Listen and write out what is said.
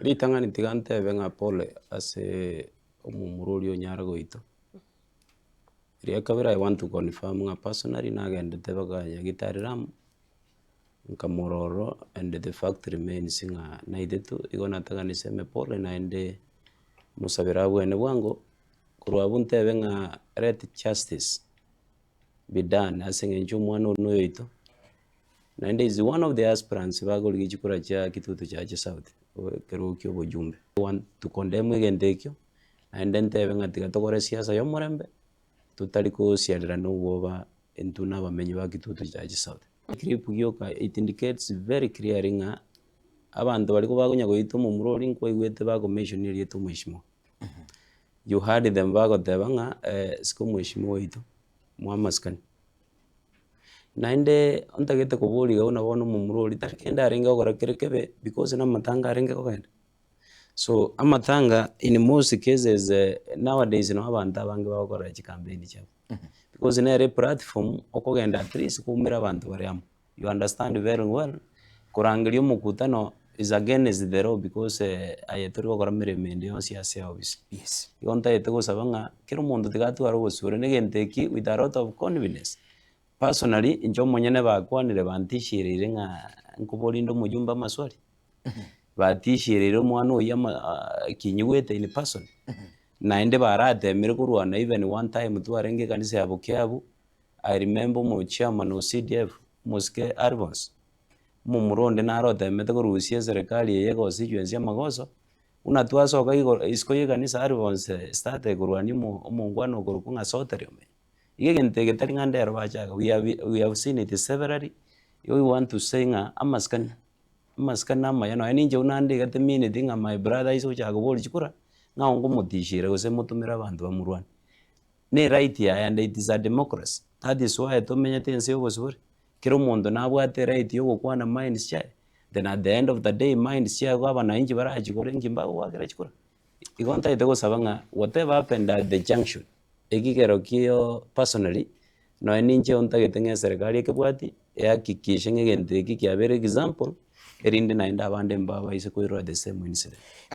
Ritang'ani tiga ntebe ng'a pole ase omomura oria onyare goitwa. Eria kabere I want to confirm ng'a personally nagendete mpaka nyagetari Lamu, nkamorora ororo and the fact remains ng'a naitetwe, igo nataganise ime pole naende mosabere abwene bwango, korwa abwo ntebe ng'a let justice be done ase eng'encho omwana oyo noyoito. Naende is one of the aspirants bagorigia chikura chia Kitutu Chache South ekerogo kia obojumbe. I want to condemn egento ekio, naende ntebe ng'a tiga tokore siasa ya omorembe, totari kosiarerana obwoba intwe na abamenyi ba Kitutu Chache South. Clip gioka it indicates very clearly ng'a abanto baria bakonya goita omomura oria nkwaigwete bako mention erieta omweshimiwa. You heard them bagoteba ng'a sika omweshimiwa oito, moe amasikani. Naende ntagete koboria iga buna bono omomura oria tari kende arenge gokora kere kebe because na amatanga arenge kogenda. So amatanga in most cases nowadays nabo abanto abange bagokora chicampaign chiabo, because nere eplatform okogenda at least koumera abanto bare amo, you understand very well, korangeria omokutano is against the law because aye tori gokora meremo ende yonsi ase eofisi. Yes. Igo ntagete gosaba ng'a kera omonto tiga atware obosibore na egento eki with a lot of confidence. Personally, inche omonyene bakwanire bantishireire ng'a nkoborinde omojumbe amaswali, batishireire omwana oyio ama kinyigwete in person, naende baratemire korwana even one time twarenge ekanisa ya Bokiabu, I remember omo chairman o CDF, omosike Alphonse, omomura onde naro otemete korusia eserekari eye econstituency amagoso, buna twasoka igoro isiko ya ekanisa Alphonse started korwania omo omongwana okorokwa ng'a Sotere Omenyo. Iga egento eke tari ng'a ndero bachaka, we have we have seen it severally, igo we want to say ng'a amasikani, amasikani namaya nonya ninche buna nde iga timineti ng'a my brother aise gochaka koboria chikura, ng'a nkomotishera gose motomere abanto bamorwane. Ne eright yaye and it is a democracy, that is why tomenyete ense ya obosibore, kera omonto nabwate eright ya ogokwana minds chiaye, then at the end of the day minds chiaye igo abananchi barachikore nki mbagoakera chikura. Igo ntagete gosaba ng'a whatever happened at the junction, ekigero kio personally, nonye ninche ntagete ng'a eserekari ekebwati, ehakikishe ng'a egento eki kiabeire example, erinde naende abande mbabaise koirora the same incident.